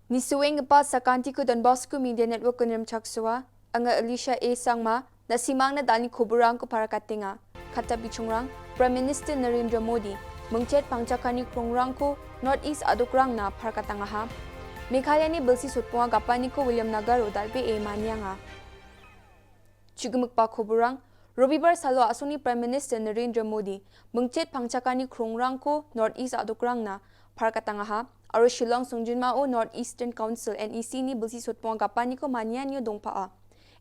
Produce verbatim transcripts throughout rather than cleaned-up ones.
Nisuenggipa sakantiko Don Bosco Media Network-o rimchaksoa, anga Alicia A Sangma, na·simangna da·alni koborrangko parakatenga. Kata bichongrang, Prime Minister Narendra Modi, mingchet pangchakani krongrangko North East a·dokrangna parakatangaha. Meghalayani bilsi sotponga gapaniko Williamnagaro dal·bee manianga. Chigimikba koborrang, Robibar salo a·songni Prime Minister Narendra Modi mingchet pangchakani krongrangko North East a·dokrangna parakatangaha aro Shillong songjinmao North Eastern Council, N E C ni bilsi sotponga gapaniko manianio dongpaa.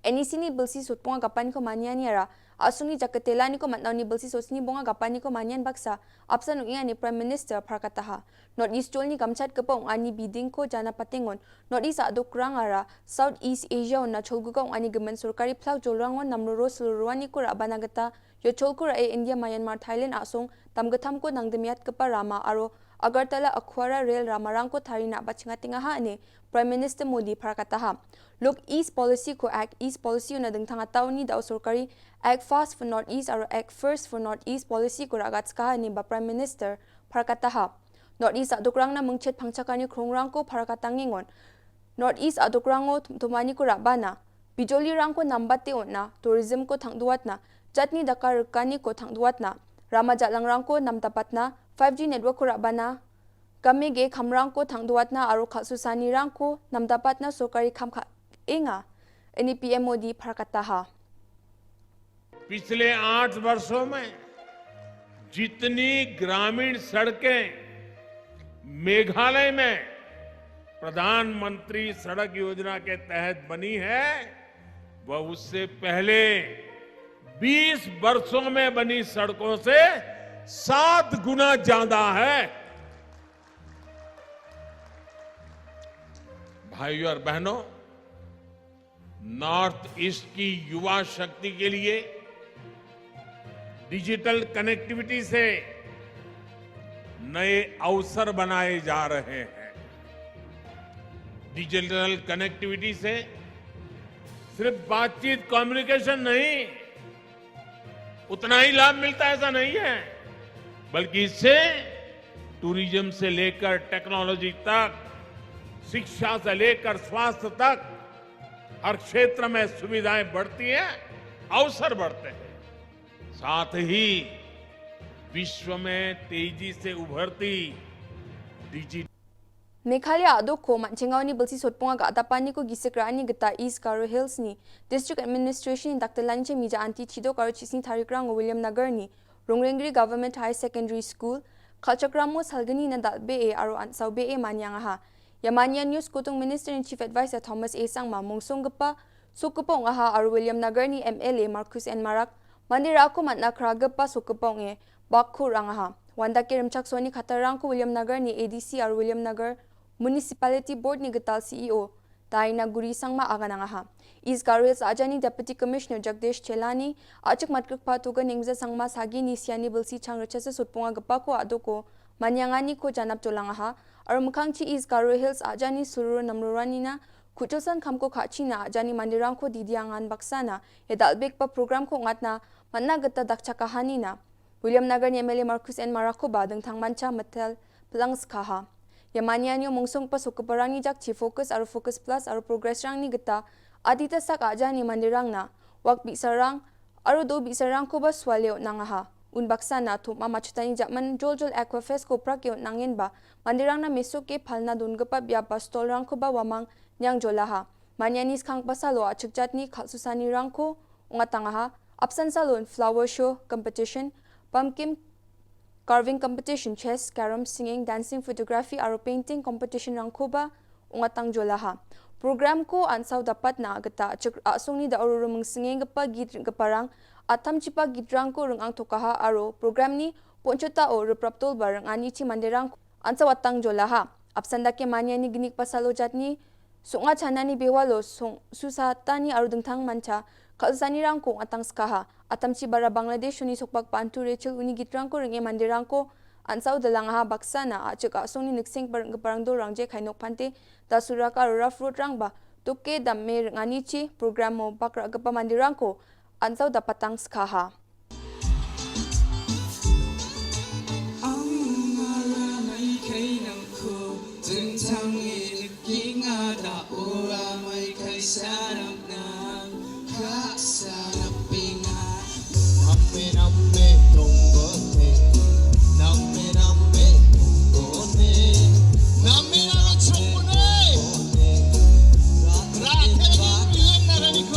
N E C ni bilsi sotponga gapaniko manianiara a·songni jakatelaniko man·aoni bilsi sotni bonga gapaniko manian baksa apsan ong·e ine Prime Minister parakataha. North East jolni gamchatgipa ong·ani bidingko janapatengon North East a·dokrangara South East Asia-ona cholguga ong·ani gimin sorkari plak jolrangon namroro silroaniko ra·bana gita ia cholko ra·e India, Myanmar, Thailand a·song damgittamko nangdimiatgipa rama aro Agartala Akwara rel ramarangko tarina a·bachengatengaha ine Prime Minister Modi parakataha. Look East Policy-ko Act East Policy-ona dingtangataoni da·o sorkari Act Fast for North East aro Act First for North East Policy-ko ra·gatskaha ineba Prime Minister parakataha. North East a·dokrangna mingchet pangchakani krongrangko parakatangengon. North East a·dokrango tom-, tomaniko ra·bana, bijolirangko nambate on·a, tourism-ko tangdoatna, jatni daka rikaniko tangdoatna, rama jal·angrangko namdapatna, five G network-ko ra·bana, game ge kamrangko tangdoatna aro kal·susanirangko namdapatna sorkari kam ka-, enga, ine P M Modi parakataha. पिछले आठ वर्षों में जितनी ग्रामीण सड़कें मेघालय में प्रधानमंत्री सड़क योजना के तहत बनी है, वह उससे पहले बीस वर्षों में बनी सड़कों से सात गुना ज्यादा है। भाइयों और बहनों, नॉर्थ ईस्ट की युवा शक्ति के लिए डिजिटल कनेक्टिविटी से नए अवसर बनाए जा रहे हैं। डिजिटल कनेक्टिविटी से सिर्फ बातचीत, कम्युनिकेशन नहीं, उतना ही लाभ मिलता है, ऐसा नहीं है, बल्कि इससे टूरिज्म से लेकर टेक्नोलॉजी तक, शिक्षा से लेकर स्वास्थ्य तक, हर क्षेत्र में सुविधाएं बढ़ती हैं, अवसर बढ़ते हैं। साथ ही विश्व में तेजी से उभरती digital Meghalaya a·dokko man·chengaoni bilsi sotponga ga·dapaniko gisik ra·ani gita East Garo Hills-ni District Administration-ni daktilanchi mija anti chidok aro chisni tarikrango Williamnagar-ni Rongrengri Government Higher Secondary School, kal·chakramo salgnina dal·bee aro an·saobee maniangaha. Ia manianio Skotung Minister-ni Chief Advisor Thomas A Sangma mongsonggipa sokgipa ong·aha aro Williamnagar-ni M L A Marcus N Marak mande ra·ako man·a kragipa sokgipa ong·e bakko ra·angaha. Uandake rimchaksoani kattarangko Williamnagar-ni A D C aro Williamnagar Municipality Board-ni gital C E O Daina Guri Sangma aganangaha. East Garo Hills a·jani Deputy Commissioner Jagdish Chelani, a·chik matgrikpa Toga Nengza Sangma sagini siani bilsi chang ritchasa sotbongagipako a·doko manianganiko janapjolangaha. Aro mikkangchi East Garo Hills a·jani suluru namroranina ku·chilsan kamko ka·china a·jani manderangko didiangan baksana ia dal·begipa programko ong·atna man·a gita dakchakahanina. Williamnagar-ni M L A Marcus N Marakkoba dingtangmancha mitel pilangskaha. Ia manianio mongsonggipa sokgiparangni jakchi Focus aro Focus Plus aro Progress-rangni gita adita sak a·jani manderangna wak bi·sarang aro do bi·sarangkoba suale on·angaha. Unbaksana tom·a matchotani ja·man joljol Aquafest-ko prake on·angenba manderangna mesoke palna dongipa biap ba stall-rangkoba uamang niangjolaha. Maniani skanggipa salo a·chik jatni kal·susanirangko ong·atangaha. Apsan salon flower show competition, pumpkin carving competition, chess, carom, singing, dancing, photography aro painting competition-rangkoba ong·atangjolaha. Programko an·sao dapatna gita a·chik a·songni da·o roro mingsingenggipa git ring·giparang atamchipa gitrangko ring·angtokaha aro programni ponchotao ripraptolba ring·anichi manderangko an·sao attangjolaha. Apsan dake maniani gnigipa salo jatni song·a chanani bewalo song-, susatani aro dingtangmancha kal·sanirangko ong·atangskaha. Atamchi bara Bangladeshoni sokbakba Antu Rachel uni gitrangko ring·e manderangko an·sao dalangaha. Baksana a·chik a·songni niksenggipa ring·giparang dolrang jekai nokpante dasuraka aro raf rod-rangba doke dame ring·anichi programo bak ra·gipa manderangko an·sao dapatangskaha. Ang·ara maikainangko dingtange nikenga. 사랑 난 가사라 빙아. Name, name, nongone. Name, name, nongone. Name, name, nongone. Rate, rate, rate, rate.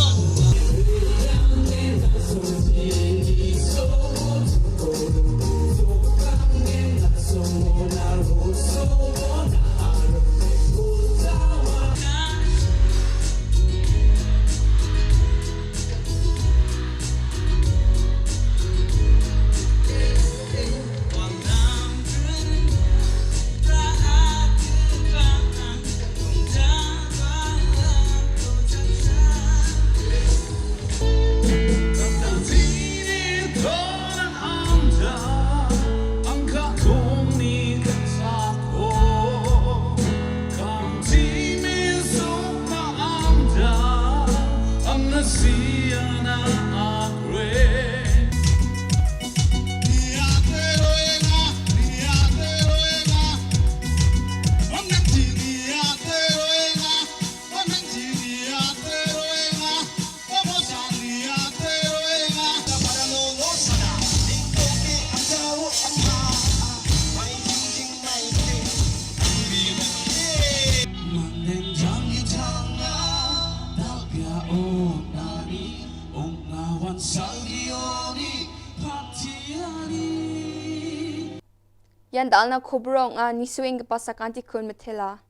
Ian dal·na koboro ong·a, nisuenggipa sakantikon mitela.